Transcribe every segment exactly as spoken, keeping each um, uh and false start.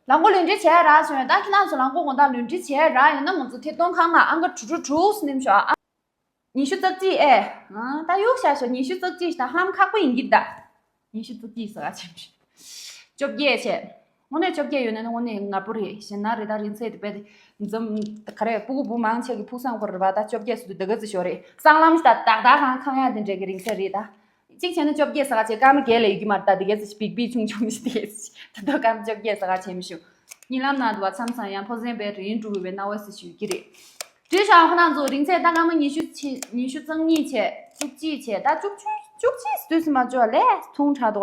ལག་མགོ་ལུས་འབྲེལ་བྱས་རག་བྱུང་ཡོད། ད་ཁྱེད་རང་ཚོ་ལག་མགོ་དགོང་དག་ལུས་འབྲེལ་བྱས་རག་ཡོད་ན་ང་ཚོ་ཐད་གཏོང་ཁང་ནང་ཨང་ཀ་དྲུག་དྲུག་དྲུག་ནེམ་ཤོག་ཨ། ཉི་ཤུ་རྩ་གཅིག་ཨེ། ཨ། ད་གཡུག་བཞག་ཤོག་ཉི་ཤུ་རྩ་གཅིག་ཞིག་ད་ཧ་ལམ་ཁག་པོ་ཡིན་གྱི་ད། ཉི་ཤུ་རྩ་གཅིག་ཟེར་ག་ཆེམ་ཤོག་བཅོ་བརྒྱད་བྱས། དངོས་གནས་བཅོ་བརྒྱད་ཡོད་ན་ནི་དངོས་གནས་ངར་པོ་རེད། གཞན་ན་རེད། ད་རིང་ཚད་དེ་བས་འཛོམས་ག་རེ་སྤུ་གུ་བུ་མང་ཆེ་གི་ཕུགས་བསམ་ཁོ་རེ་བ་ད་བཅོ་བརྒྱད་སུ་དུ་དེ་ག་ཚོད་ཤོག་རེད། སྲང་ལམ་ཞིག་ད་ཏག་ཏག་གང་ཁང་ཡ་དེ་འདྲས་ཀྱི་རིང་ཚད་རེད་ད། གཅིག་བྱས་ན་བཅོ་བརྒྱད་ཟེར་ག་བྱས་སྐར་མ་བརྒྱད་ལས་ཡོད་ཀྱི་མ་རེད། ད་དེ་ག་ཚོད་ཞིག་བིག་བིག་ཆུང་ཆུང་ཞིག་དེ་ག་ཚོད་ཞིག་ད་དུང་སྐར་མ་བཅོ་བརྒྱད་ཟེར་ག་ཆེམ་ཤོག་གཉིད་ལམ་ནང་དུ་བ་མཚམས་མཚམས་ཡང་ཕོ་མཚན་པས་རིང་འགྲོ་གི་བའི་སྣང་བ་སེ་ཞུ་གི་རེད། བྲིས་ཤག་ཁོ་རང་ཚོ་རིང་ཚད་ད་སྐར་མ་ཉི་ཤུ་ཕྱིན། ཉི་ཤུ་རྩ་གཉིས་བྱས། བཅུ་གཅིག་བྱས། ད་བཅུ་བཅུ་བཅུ་གཅིག་དུས་སུ་མ་ཅོག་ལས་ཐུང་དྲགས་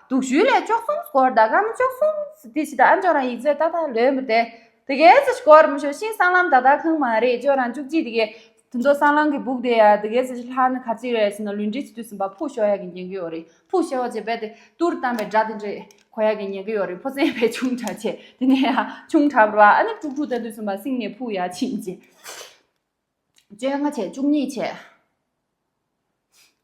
འདུག་ག་སྡུག་ཤོས་ལས་བཅུ་གསུམ་སྐོར། ད་སྐར་མ་བཅུ་གསུམ་དེ་ཞིག་ད་ཨ་ཅོག་རང་ཡིག་ཚད་ཏག་ཏག་ལོན་པ་དེ་དེ་གས་ཚོད་སྐོར་མི་ཤོག་ཤིང་སྲང་ལམ་ད་ད་ཁང་མ་རེད། ཅོག་རང་བཅུ་གཅིག་དེ་གས་དེ་ཚོ་སྲང་ལམ་གྱི་སྦུག་དེ་ཡ་དེ་གས་ཚོད་ལྷག་ན་ག་ཚོད་རེད་ཟེར་ན་ལུས་འབྲེལ་བྱེད་དུས་སུ་བ་ཕུག་ཤོར་ཡ་གི་ཉེན་ཁ་ཡོད་རེད། ཕུག་ཤོར་བ་བྱས་པས་དེ་ཏུར་བཏང་པའི་སྒྲ་དེ་འདྲས་གོ་ཡ་གི་ཉེན་ཁ་ཡོད་རེད། ཕོ་མཚན་བས་ཆུང་དྲགས་བྱས་དེ་ནས་ཡ་ཆུང་དྲགས་པ་རེད་བ། ཨ་ནི་དཀྲུག་དཀྲུག་བཏང་དུས་སུ་བ་སིང་ནས་ཕུག་ཡ་ཕྱིན་བྱས། བཅོ་ལྔ་བྱས། བཅུ་གཉིས་བྱས།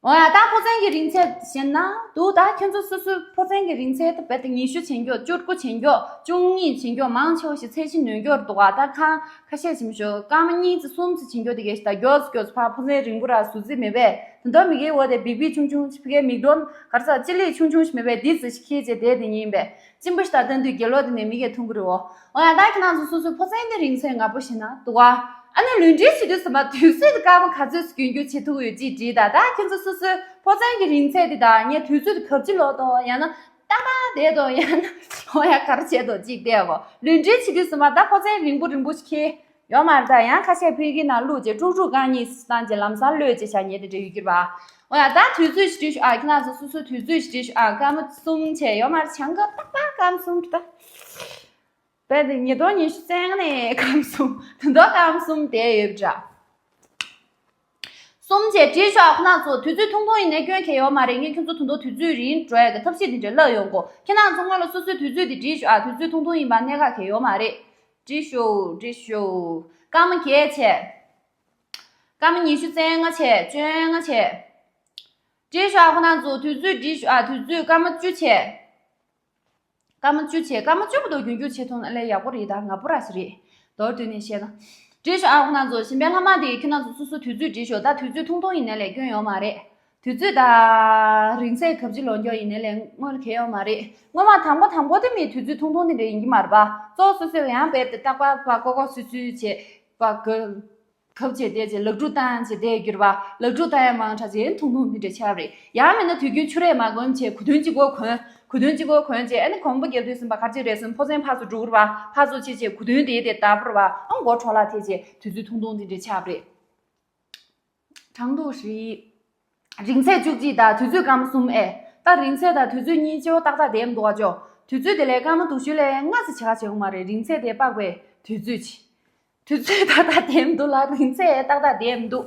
འོ་ཡ་ད་ཕོ་མཚན་གྱི་རིང་ཚད་བཤད་ན་འདུག་ད་ཁྱོད་ཚོ་སོ་སོའི་ཕོ་མཚན་གྱི་རིང་ཚད་ད་རྦད་དེ་ཉི་ཤུ་བྱེད་མགྱོགས། བཅུ་དགུ་བྱེད་མགྱོགས། བཅུ་གཉིས་བྱེད་མགྱོགས། མང་ཆེ་བ་ཞིག་ཚད་གཞི་ནོན་མགྱོགས་འདུག་ག་ད་ཁ་ཁ་ཤས་ཞིམ་ཤོག་སྐར་མ་གཉིས་ཙམ་གསུམ་ཙམ་བྱེད་མགྱོགས་དེ་གས་ཞིག་ད་མགྱོགས་སུ་མགྱོགས་སུ་ཕར་ཕོ་མཚན་རིང་པོ་ར་ཟུར་རྩི་མེད་པས་དེ་འདྲ་མི་གའི་འོ་དེ་བིག་བིག་ཆུང་ཆུང་ཞིག་ཕ་གའི་མིག་ཏོ་གར་ས་ཅི་ལི་ཆུང་ཆུང་ཞིག་མེད་པས་འདི་ཙི་ཞིག་ཁྱེད་ཅེས་དེ་དེ་ཉིན་པས་གཅིན་པ་ཞིག་ད་ལྟ་འདུས་དགེ་ལོ་དེ་ནས་མི་གས་འཐུང་གི་རེད་འོ། འོ་ཡ་ད་ཁྱེད་རང་ཚོ་སོ་སོའི་ཕོ་མཚན་དེ་རིང་ཚད་ངར་པོ་ཞིག་ན་འདུག་ག་ཨ་ནི་ལུས་འབྲེལ་བྱེད་དུས་ཙམ་པ་དུས་ཚོད་དེ་སྐར་མ་ག་ཚོད་ཅིག་རྒྱུན་འཁྱོངས་བྱེད་ཐུབ་ཀྱི་ཡོད་ཅིག་བྲིས་ད། ད་ཁྱེད་ཚོ་སོ་སོའི་ཕོ་མཚན་གྱི་རིང་ཚད་དེ་དང་ངས་དུས་ཚོད་དེ་གབ་ཅི་ལོག་དང་ཡང་ན་ཏག་ཏག་བསྡད་དང་ཡང་ན་འོ་ཡ་ག་རེ་བྱས་དང་ཅིག་བལྟས་གོ་ལུས་འབྲེལ་བྱེད་དུས་ཙམ་པ་ད་ཕོ་མཚན་རིང་པོ་རིང་པོ་ཞིག་ཁྱེད་ཡོད་མ་རེད། ད་ཡང་ཁ་ཤས་ཕ་གིའི་ནང་བླུགས་རྗེས་དཀྲུག་དཀྲུག་རྐང་གཉིས་བཏང་རྗེས་ལམ་སང་གློད་རྗེས་བྱ་ཉེས་དེ་འདྲ་ཡོད་ཀྱི་རེད་པ། འོ་ཡ་ད་དུས་ཚོད་ཞིག་བྲིས་ཤོག་ཨ། ཁྱེད་རང་ཚོ་སོ་སོའི་དུས་ཚོད་ཞིག་བྲིས་ཤོག་ཨ། སྐར་མ་གསུམ་བྱས་ཡོད་མ་རེད། བྱང་གི་ཏག་ཏག་སྐར་མ་གསུམ་ད། དཔེ་དེ་ཉིས་སྟོང་ཉི་ཤུ་རྩ་ལྔ་ནས་སྐར་མ་གསུམ་དུ་མདོ་སྐར་མ་གསུམ་བསྡད་ཡོད་པ་འདྲ། གསུམ་བྱས་བྲིས་ཤོག་ཁོ་རང་ཚོ་དུས་ཚོད་ཐུང་ཐུང་ཡིན་ནའི་སྐྱོན་གལ་ཡོད་མ་རེད། ངས་ཁྱོད་ཚོ་དུ་མདོ་དུས་ཚོད་རིང་འགྲོ་ཡ་གི་ཐབས་ཤེས་དེ་འདྲ་ལབ་ཡོང་གོ་ཁྱེད་རང་ཚོ་སྔོན་ལ་སོ་སོའི་དུས་ཚོད་དེ་བྲིས་ཤོག་ཨ། དུས་ཚོད་ཐུང་ཐུང་ཡིན་པ་གནད་འགག་གལ་ཡོད་མ་རེད། བྲིས་ཤོག་བྲིས་ཤོག་སྐར་མ་བརྒྱད་བྱས། སྐར་མ་ཉི་ཤུ་རྩ་ལྔ་བྱས། བཅོ་ལྔ་བྱས། བྲིས་ཤོག་ཨ། ཁོ་རང་ཚོ་དུས་ཚོད་བྲིས་ཤོག་ཨ། དུས་ཚོད་སྐར་མ་བཅུ་བྱས། སྐར་མ་བཅུ་བྱས། སྐར་མ་བཅུ་བར་དུ་རྒྱུན་འཁྱོངས་བྱེད་ཐུབ་ན་ལས་ཡག་པོ་རེད། ད་ངར་པོ་ར་ཞིག་རེད། མདོར་བསྡུས་ནས་བཤད་ན། བྲིས་ཤོག་ཨ། ཁོ་རང་ཚོ་གཞན་པའི་ལྷག་མ་དེ་ཁྱེད་རང་ཚོ་སོ་སོ་དུས་ཚོད་བྲིས་ཤོག་ད་དུས་ཚོད་ཐུང་ཐུང་ཡིན་ན་ལས་སྐྱོན་ཡོད་མ་རེད། དུས་ཚོད་དང་རིང་ཚད་གབ་ཅི་ལོག་མགྱོགས་ཡིན་ན་ལས་སྔོན་གལ་ཡོད་མ་རེད། སྔོན་མ་དང་པོ་དང་པོ་དེ་མིའི་དུས་ཚོད་ཐུང་ཐུང་དེ་འདྲ་ཡིན་གྱི་མ་རེད་པ། གཙོ་བོ་སོ་སོས་ཡང་དཔེ་དེ་རྟག་པར་ཕར་ཀོ་ཀོ་སུ་སུ་བྱས་པ་ག་གབ་བྱས་བསྡད་བྱས་ལག་འཁྲུ་བཏང་བྱས་བསྡད་གྱུར་པ། ལག་འཁྲུ་བཏང་ཡ་མང་དྲགས་བྱས་ཐུང་ཐུང་འདི་འདྲ་ཆགས་པ་རེད། ཡང་མིན་ན་དུས་རྒྱུན་ཆུ་རས་མར་གོན་བྱས་གོས་ཐུང་གཅིག་པོ་གོན། གོས་ཐུང་གཅིག་པོ་གོན་བྱས་ཨ་ནི་གོམ་པ་རྒྱབ་དུས་ཙམ་པ་ག་རེ་བྱེད་རེད་ཟེར་ན་ཕོ་མཚན་ཕར་ཚུར་འགྲོ་གི་རེད་པ། ཕར་ཚུར་བྱས་བྱས་གོས་ཐུང་དེ་དེ་དར་པོ་རེད་པ། ཨ་མགོ་འཕྲོ་བརླག་ཐེབས་བྱས་དུས་ཚོད་ཐུང་ཐུང་འདི་འདྲ་ཆགས་པ་རེད། གྲངས་ཐོ་བཞི། རིང་ཚད་བཅུ་གཅིག་དང་དུས་ཚོད་སྐར་མ་གསུམ་ཨེ། ད་རིང་ཚད་དང་དུས་ཚོད་གཉིས་སྤྱི་བོ་ཏག་ཏག་བསྡད་མི་འདུག་ག་ཅོ། དུས་ཚོད་དེ་ལས་སྐར་མ་སྡུག་ཤོས་ལས་ལྔ་ཙམ་བྱེད་ག་བྱེད་དགོས་མ་རེད། རིང་ཚད་དེ་དཔག་པའི་དུས་ཚོད་ཅིག་དུས་ཚོད་ཏག་ཏག་བསྡད་མི་འདུག་ལ་རིང་ཚད་ཏག་ཏག་བསྡད་མི་འདུག་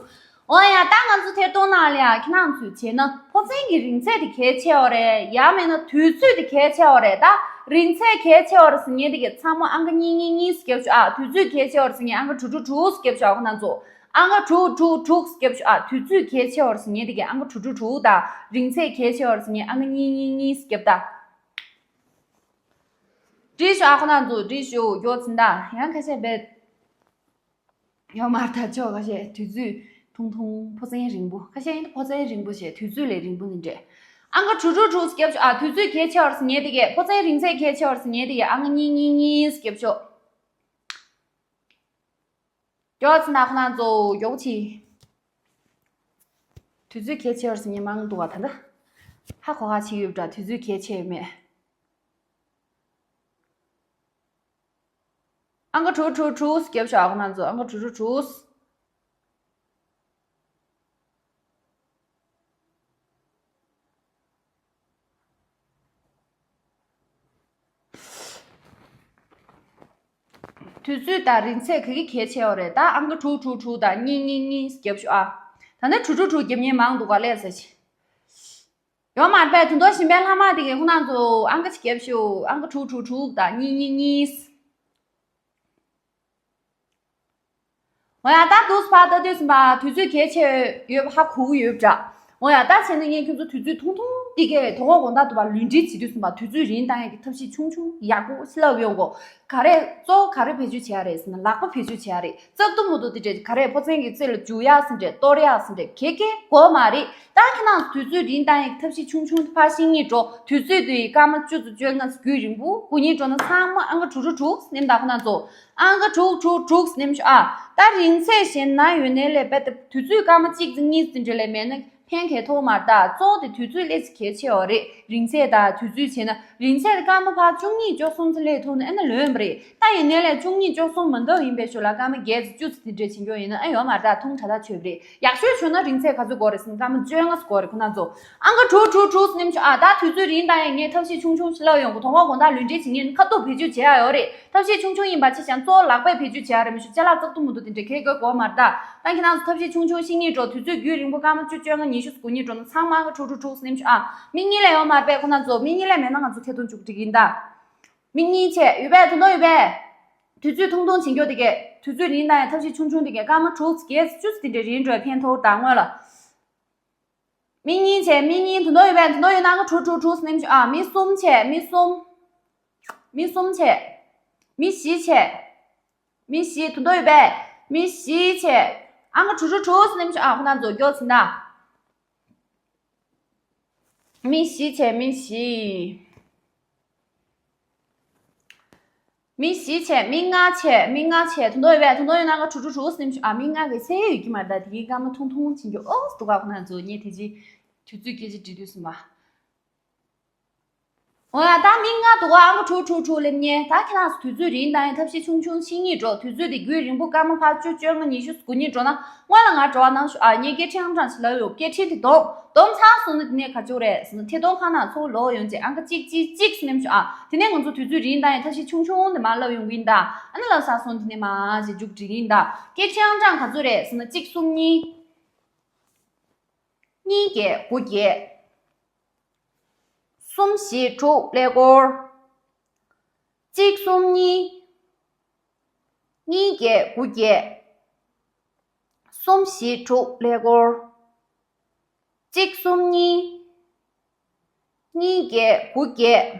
འོ་ཡ་ད་ང་ཚོ་ཐད་གཏོང་ནང་ལ་ཡ་ཁྱེད་རང་ཚོས་བྱས་ན་ཕོ་མཚན་གྱི་རིང་ཚད་དེ་གལ་ཆེ་བ་རེད། ཡང་མིན་ན་དུས་ཚོད་དེ་གལ་ཆེ་བ་རེད། ད་རིང་ཚད་གལ་ཆེ་བ་རེད་ཟེར་མཁན་དེ་གས་ཚང་མ་ཨང་ཀ་གཉིས་གཉིས་གཉིས་སུ་རྒྱབ་ཤོག་ཨ། དུས་ཚོད་གལ་ཆེ་བ་རེད་ཟེར་མཁན་ཨང་ཀ་དྲུག་དྲུག་དྲུག་སུ་རྒྱབ་ཤོག་ཨ། ཁོ་རང་ཚོ། ཨང་ཀ་དྲུག་དྲུག་དྲུག་སུ་རྒྱབ་ཤོག་ཨ། དུས་ཚོད་གལ་ཆེ་བ་རེད་ཟེར་མཁན་དེ་གས་ཨང་ཀ་དྲུག་དྲུག་དྲུག་དང་རིང་ཚད་གལ་ཆེ་བ་རེད་ཟེར་མཁན་ཨང་ཀ་གཉིས་གཉིས་གཉིས་སུ་རྒྱབ་ད། བྲིས་ཤོག་ཨ། ཁོ་རང་ཚོ་བྲིས་ཤོག་མགྱོགས་ཙམ་ད། ཡང་ཁ་ཤས་བེད་ཡོད་མ་རེད་ད་ཅོ། ཁ་ཤས་དུས་ཚོད་ཐུང་ཐུང་ཕོ་མཚན་རིང་པོ། ཁ་ཤས་ཡིན་ན་ཕོ་མཚན་རིང་པོ་བྱས་དུས་ཚོད་ལས་རིང་པོ་ནི་འདྲ། ཨང་ཀ་དྲུག་དྲུག་དྲུག་སུ་རྒྱབ་ཤོག་ཨ། དུས་ཚོད་གལ་ཆེ་བ་རེད་ཟེར་མཁན་དེ་གས། ཕོ་མཚན་རིང་ཚད་གལ་ཆེ་བ་རེད་ཟེར་མཁན་དེ་གས་ཨང་ཀ་གཉིས་གཉིས་གཉིས་སུ་རྒྱབ་ཤོག་མགྱོགས་ཙམ་ན་ཁོ་རང་ཚོ་མགྱོགས་པོ་བྱེད། དུས་ཚོད་གལ་ཆེ་བ་རེད་ཟེར་མཁན་མང་འདུག་ག་ད་ལྟ་ཧ་གོ་ག་བྱེད་ཡོད་པ་འདྲ། དུས་ཚོད་གལ་ཆེ་ཡོད་མེད། ཨང་ཀ་དྲུག་དྲུག་དྲུག་སུ་རྒྱབ་ཤོག་ཨ། ཁོ་རང་ཚོ་ཨང་ཀ་དྲུག་དྲུག་དྲུག་དུས་ཚོད་དང་རིང་ཚད་ག་གི་གལ་ཆེ་བ་རེད། ད་ཨང་ཀ་དྲུག་དྲུག་དྲུག་དང་གཉིས་གཉིས་གཉིས་རྒྱབ་ཤོག་ཨ། ད་ནི་དྲུག་དྲུག་དྲུག་རྒྱབ་མཁན་མང་འདུག་ག་ལས་ཟེར་ཞིག་ཡོད་མ་རེད་པས། དུ་མདོ་ཞིམ་པའི་ལྷག་མ་དེ་གས་ཁོ་རང་ཚོ་ཨང་ཀ་ཅིག་རྒྱབ་ཤོག་ཨང་ཀ་དྲུག་དྲུག་དྲུག་དང་གཉིས་གཉིས་གཉིས། འོ་ཡ་ད་འདུག་སེ་ཕར་ལྟ་དུས་ཙམ་པ་དུས་ཚོད་གལ་ཆེ་ཡོད་པ་ཧ་གོ་གི་ཡོད་པ་འདྲ། འོ་ཡ། ད་བྱས་ན་ངས་ཁྱོད་ཚོ་དུས་ཚོད་ཐུང་ཐུང་འདི་གས་དོ་དགོང་དག་ཏུ་བ་ལུས་འབྲེལ་བྱེད་དུས་ཙམ་པ་དུས་ཚོད་རིང་བཏང་ཡས་ཀྱི་ཐབས་ཤེས་ཆུང་ཆུང་ཡག་པོ་ཞིག་ལབ་ཡོང་གོ། ག་རེ་གཙོ་བོ་ག་རེ་བེད་སྤྱོད་བྱེད་ཡ་རེད་ཟེར་ན་ལག་པ་བེད་སྤྱོད་བྱེད་ཡ་རེད། ཙག་ཏུ་མུ་ཏུ་དེ་འདྲས་ག་རེ་ཕོ་མཚན་གྱི་རྩེ་ལ་འཇུ་ཡ་ཟེར་འདྲས་གཏོར་ཡ་ཟེར་འདྲས་གེ་གེ་དགོས་མ་རེད། ད་ཁྱེད་རང་དུས་ཚོད་རིང་བཏང་ཡས་ཀྱི་ཐབས་ཤེས་ཆུང་ཆུང་དེ་ཕར་བཤིག་སྙིང་འདོད། དུས་ཚོད་དེ་ཡི་སྐར་མ་བཅུ་ཙམ་བཅོ་ལྔ་ཙམ་རྒྱུན་རིང་པོ་སྒུག་སྙིང་འདོད་ན་ཚང་མ་ཨང་ཀི་དྲུག་དྲུག་དྲུག་ནེམ་ད་ཁོ་ན་ཚོ། ཨང་ཀི་དྲུག་དྲུག་དྲུག་ནེམ་ཤོག་ཨ། ད་རིང་ཚད་གཞན་ན་ཡོད་ནའི་ལས་རྦད་དེ་དུས་ཚོད་སྐར་མ་གཅིག་ཙམ་གཉིས་ཙམ་འདྲ་ལས་མེད་ན་ཕན་ག་ཐོགས་མ་རེད། ད་གཙོ་བོ་དེ་དུས་ཚོད་ལས་གལ་ཆེ་བ་རེད། རིང་ཚད་དང་དུས་ཚོད་བྱས་ན་རིང་ཚད་དེ་སྐར་མ་ཕར་བཅུ་གཉིས་བཅུ་གསུམ་ཙམ་ལས་ཐུག་ན་ཨེ་ན་ལོན་པ་རེད། ད་ཡིན་ནའི་ལས་བཅུ་གཉིས་བཅུ་གསུམ་མ་འདང་ཡིན་པའི་ཤོག་ལ་སྐར་མ་བརྒྱད་ཙམ་བཅུ་ཙམ་དེ་འདྲས་བྱེད་མཁན་ཡིན་ན་ཨེ་ཡོད་མ་རེད། ད་ཐུང་དྲགས་ཐག་ཆོད་པ་རེད། ཡག་ཤོས་བྱུང་ན་རིང་ཚད་ག་ཚོད་དགོས་རེད་ཟེར་ན་སྐར་མ་བཅོ་ལྔ་ཙམ་དགོས་རེད། ཁོ་ན་ཚོ་ཨང་ཀི་དྲུག་དྲུག་དྲུག་ནེམ་ཤོག་ཨ། ད་དུས་ཚོད་རིང་བཏང་ཡས་ངས་ཐབས་ཤེས་ཆུང་ཆུང་ཞིག་ལབ་ཡོང་གི། དོ་དགོང་དག་ལུས་འབྲེལ་བྱེད་མཁན་ནི་ཁ་ཐུག་བེད་སྤྱོད་བྱེད་ཡ་ཡོད་རེད། ཐབས་ཤེས་ཆུང་ཆུང་ཡིན་པ་ཆ་བཞག་གཙོ་བོ་ལག་པས་བེད་སྤྱོད་བྱེད་ཡ་རེད། མི་ཤོག་ཅ་ལག་ཙག་ཏུ་མུ་ཏུ་དེ་འདྲས་གལ་དགོས་དགོས་མ་རེད། ད་ད་ཁྱེད་རང་ཚོ་ཐབས་ཤེས་ཆུང་ཆུང་བཤིག་སྙིང་འདོད། དུས་ཚོད་རྒྱུན་རིང་པོ་སྐར་མ་བཅུ་བཅོ་ལྔ་ཉི་ཤུ་སྒུག་སྙིང་འདོད་ན་ཚང་མ་ཨང་ཀི་དྲུག་དྲུག་དྲུག་ནེམ་ཤོག་ཨ། མི་གཉིས་ལས་ཡོད་མ་རེད་པས། ཁོ་ན་ཚོ་མི་གཉིས་ལས་མེད་ན་ང་ཚོ་ཐད་གཏོང་བཅུག་འགྲིག་ཡིན་ད། མི་གཉིས་བྱས་ཡོད་པས། དོ་དགོང་ཡོད་པས། དུས་ཚོད་ཐུང་ཐུང་བྱེད་མཁན་དེ་གས་དུས་ཚོད་རིང་བཏང་ཡས་ཐབས་ཤེས་ཆུང་ཆུང་དེ་གས་སྐར་མ་དྲུག་བརྒྱད་བཅུ་དེ་འདྲས་རིང་འགྲོ་ཡས་ཕན་ཐོགས་ད་སྔོན་ལ། མི་གཉིས་བྱས་མི་གཉིས། དོ་དགོང་ཡོད་པས། དོ་དགོང་ཡོད་ན་ཨང་ཀི་དྲུག་དྲུག་དྲུག་ནེམ་ཤོག་ཨ། མི་གསུམ་བྱས་མི་གསུམ། མི་གསུམ་བྱས། མི་བཞི་བྱས། མི་བཞི། དོ་དགོང་ཡོད་པས། མི་བཞི་བྱས་ཨང་ཀི་དྲུག་དྲུག་དྲུག་ནེམ་ཤོག་ཨ། ཁོ་ན་ཚོ་མགྱོགས་ཟིན་ད། མི་བཞི་བྱས་མི་བཞི། མི་བཞི་བྱས་མི་ལྔ་བྱས་མི་ལྔ་བྱས། དོ་དགོང་ཡོད་པས། དོ་དགོང་ཡོད་ན་ཨང་ཀི་དྲུག་དྲུག་དྲུག་ནེམ་ཤོག་ཨ། མི་ལྔ་གི་ཚད་ཡོད་ཀྱི་མ་རེད། ད་དེ་གི་སྐར་མ་ཐུང་ཐུང་བྱེད་རྒྱུ་ཨོ་འདུག་ག། ཁོ་ན་ཚོ་ངས་དེ་རྗེས་དུས་ཚོད་སྐད་ཆ་འདྲི་དུས་ཙམ་པ། འོ་ཡ། ད་མི་ལྔ་འདུག་ག། ཨང་ཀི་དྲུག་དྲུག་དྲུག་སླེབས་མཁན། ད་ཁྱེད་རང་ཚོ་དུས་ཚོད་རིང་བཏང་ཡས་ཐབས་ཤེས་ཆུང་ཆུང་བཤིག་སྙིང་འདོད། དུས་ཚོད་དེ་རྒྱུན་རིང་པོ་སྐར་མ་ཕར་བཅུ་བཅོ་ལྔ་ཉི་ཤུ་སྒུག་སྙིང་འདོད་ན་སྔོན་ལ་ང་དྲི་བ་གནང་ཤོག་ཨ། ངས་སྐད་འཕྲིན་ཨང་གྲངས་ཤིག་ལབ་ཡོད། སྐད་འཕྲིན་དེ་སྡོམ་སྡོམ་ཚར་སོང་ན་དེ་ནས་ག་ཅིག་རེད་ཟེར་ན་ཐད་གཏོང་ཁང་ནང་ཚུར་ལོག་ཡོང་རྗེས་ཨང་ཀི་གཅིག་གཅིག་གཅིག་ནེམ་ཤོག་ཨ། དེ་ནས་ང་ཚོ་དུས་ཚོད་རིང་བཏང་ཡས་ཐབས་ཤེས་ཆུང་ཆུང་དེ་མར་ལབ་ཡོང་གི་ཡིན་ད། ཨ་ནི་ལབ་ཚར་སོང་དེ་ནས་མར་ཞེས་མཇུག་སྒྲིལ་གི་ཡིན་ད། སྐད་འཕྲིན་ཨང་གྲངས་ག་ཚོད་རེད་ཟེར་ན་གཅིག་གསུམ་གཉིས། གཉིས་བརྒྱད་དགུ་བརྒྱད། གསུམ་བཞི་དྲུག་ཀླད་ཀོར། གཅིག་གསུམ་གཉིས། གཉིས་བརྒྱད་དགུ་བརྒྱད། གསུམ་བཞི་དྲུག་ཀླད་ཀོར། གཅིག་གསུམ་གཉིས། གཉིས་བརྒྱད་དགུ་བརྒྱད།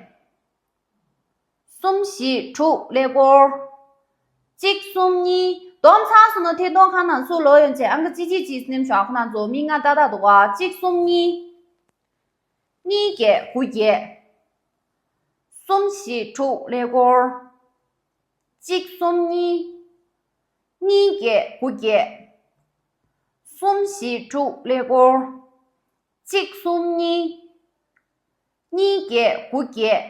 གསུམ་བཞི་དྲུག་ཀླད་ཀོར། གཅིག་གསུམ་གཉིས། སྡོམ་ཚར་སོང་ན་ཐད་གཏོང་ཁང་ནང་ཚུར་ལོག་ཡོང་བྱས་ཨང་ཀི་གཅིག་གཅིག་གཅིག་ནེམ་ཤོག་ཨ། ཁོ་ན་ཚོ་མི་ལྔ་ཏག་ཏག་འདུག་ག། གཅིག་གསུམ་གཉིས། གཉིས་བརྒྱད་དགུ་བརྒྱད། གསུམ་བཞི་དྲུག་ཀླད་ཀོར། གཅིག་གསུམ་གཉིས། གཉིས་བརྒྱད་དགུ་བརྒྱད། གསུམ་བཞི་དྲུག་ཀླད་ཀོར། གཅིག་གསུམ་གཉིས། གཉིས་བརྒྱད་དགུ་བརྒྱད།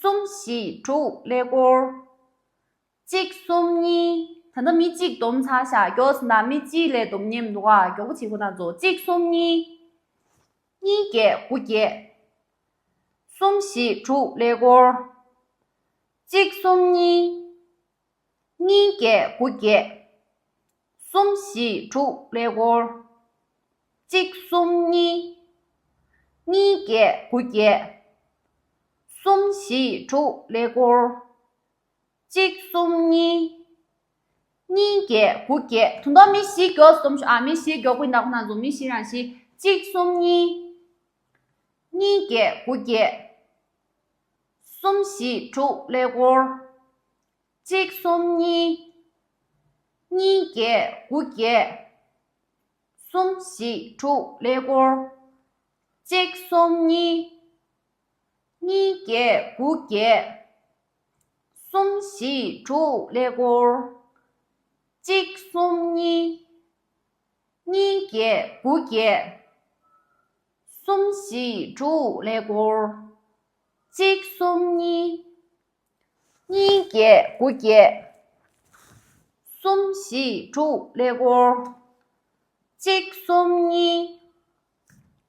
གསུམ་བཞི་དྲུག་ཀླད་ཀོར། གཅིག་གསུམ་གཉིས། ད་ལྟ་མི་གཅིག་སྡོམ་ཚར་ཤག། མགྱོགས་ཟིན་ད། མི་གཅིག་ལས་སྡོམ་ཉེན་མི་འདུག་ག། མགྱོགས་པོ་བྱེད་དགོས་ད་ཚོ། གཅིག་གསུམ་གཉིས། གཉིས་བརྒྱད་དགུ་བརྒྱད། གསུམ་བཞི་དྲུག་ཀླད་ཀོར། གཅིག་གསུམ་གཉིས། གཉིས་བརྒྱད་དགུ་བརྒྱད། གསུམ་བཞི་དྲུག་ཀླད་ཀོར། གཅིག་གསུམ་གཉིས། གཉིས་བརྒྱད་དགུ་བརྒྱད། གསུམ་བཞི་དྲུག་ཀླད་ཀོར། གཅིག་གསུམ་གཉིས། གཉིས་བརྒྱད་དགུ་བརྒྱད། དུང་དུང་མི་བཞི་མགྱོགས་སྡོམ་ཤོག་ཨ། མི་བཞི་མགྱོགས་པོ་ཡིན་ད། ཁོ་ན་ཚོ་མི་བཞི་རང་བཞི། གཅིག་གསུམ་གཉིས། གཉིས་བརྒྱད་དགུ་བརྒྱད། གསུམ་བཞི་དྲུག་ཀླད་ཀོར། གཅིག་གསུམ་གཉིས། གཉིས་བརྒྱད་དགུ་བརྒྱད། གསུམ་བཞི་དྲུག་ཀླད་ཀོར། གཅིག་གསུམ་གཉིས། གཉིས་བརྒྱད་དགུ་བརྒྱད། གསུམ་བཞི་དྲུག་ཀླད་ཀོར། གཅིག་གསུམ་གཉིས། གཉིས་བརྒྱད་དགུ་བརྒྱད། གསུམ་བཞི་དྲུག་ཀླད་ཀོར། གཅིག་གསུམ་གཉིས། གཉིས་བརྒྱད་དགུ་བརྒྱད། གསུམ་བཞི་དྲུག་ཀླད་ཀོར། གཅིག་གསུམ་གཉིས།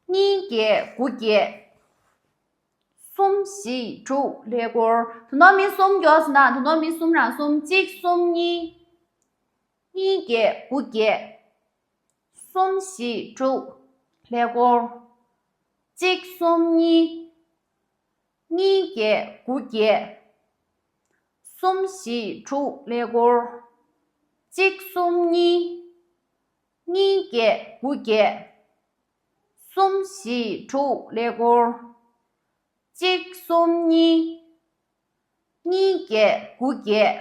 གཉིས་བརྒྱད་དགུ་བརྒྱད། གསུམ་བཞི་དྲུག་ཀླད་ཀོར། དུང་དུང་མི་གསུམ་མགྱོགས་སོང་ད། དུང་དུང་མི་གསུམ་རང་གསུམ། གཅིག་གསུམ་གཉིས། གཉིས་བརྒྱད་དགུ་བརྒྱད། གསུམ་བཞི་དྲུག་ཀླད་ཀོར། གཅིག་གསུམ་གཉིས། གཉིས་བརྒྱད་དགུ་བརྒྱད། གསུམ་བཞི་དྲུག་ཀླད་ཀོར། གཅིག་གསུམ་གཉིས། གཉིས་བརྒྱད་དགུ་བརྒྱད། གསུམ་བཞི་དྲུག་ཀླད་ཀོར། གཅིག་གསུམ་གཉིས། གཉིས་བརྒྱད་དགུ་བརྒྱད།